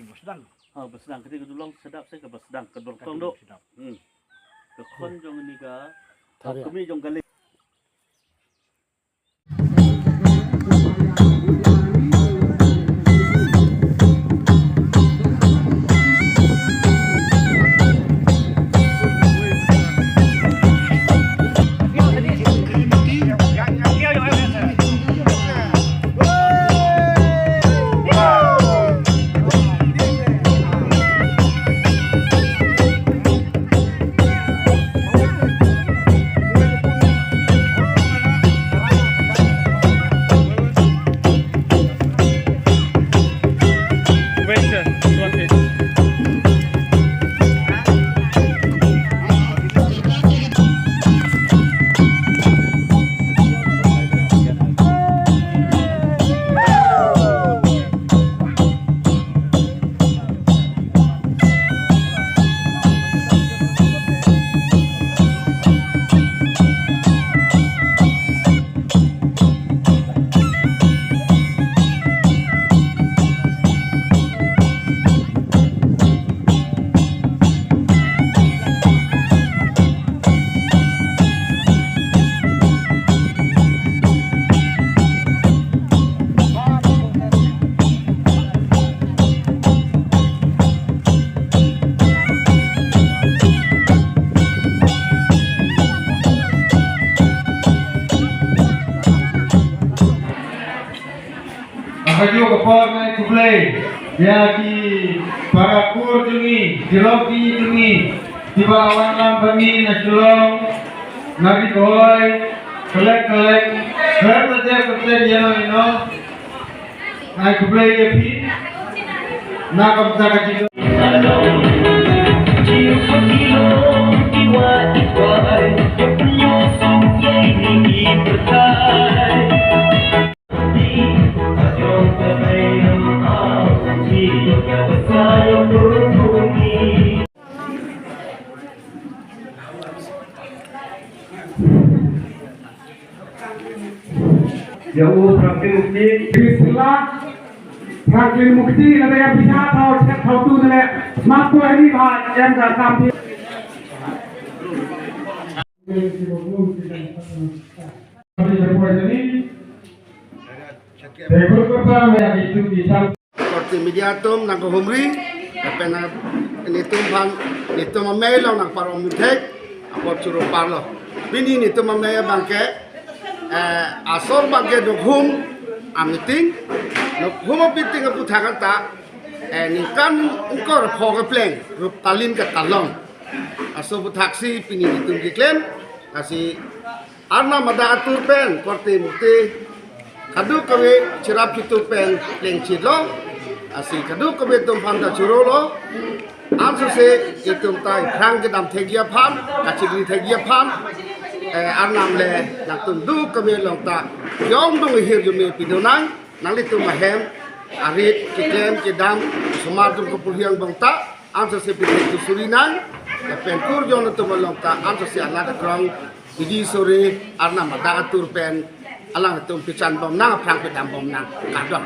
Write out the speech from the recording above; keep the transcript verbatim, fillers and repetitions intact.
Bosdang. Ha, bosdang. Kati kedulong sedap se ke bosdang, kedulong tong do. Sedap. Hmm. Kekhon jong ini ka. Tharia. Kami jong kali. Akajo kapar nai kublai. Ya ki para kur jong ni, kilok di jong ni, kiba awan lam kami na Shillong, na ri koi, kelek kelek, kelek kelek kelek ya no no. Nai kublai ya phi. Na kam ta ka jilo. Ya, o Franklin Mukti. Priscilla, Franklin Mukti, ladak ya bisa thau, cek thau tu nele. Mat ko ini bah, em ka kam. Table ko pa, ya, itu bisa. Korte media atum nangkehumri, lapen nang netum aphan, netum amei along nangparom thek, apot choro parlo. Pini netum amei abangke, eh, asor abangke nokhum ameeting, nokhum ameeting aphuthak ta, eh, ningkan ingkoi ra pho kepleng, Ruptalin Katalon. Laso aphuthaksi pini netum keklem, lasi Arnam adak atur pen, korte mukti, kadokave cherap chitur pen plengchitlo, lasi kadokave atum aphan ta chorolo, ansose itum ta aphrang kedam thekji aphan, kachingri thekji aphan, eh, Arnam le nangtum kadokave along ta, jongdung ahirjume pidunang, nanglitum ahem, arit, keklem, kedam, osomar atum kapurhi angbong ta, ansose pithek tu surinang, lapen kur jong atum along ta, ansose alat akrong, bidi sore, Arnam adak atur pen, alangtum pechan bomnang, aphrang kedam bomnang, kardom.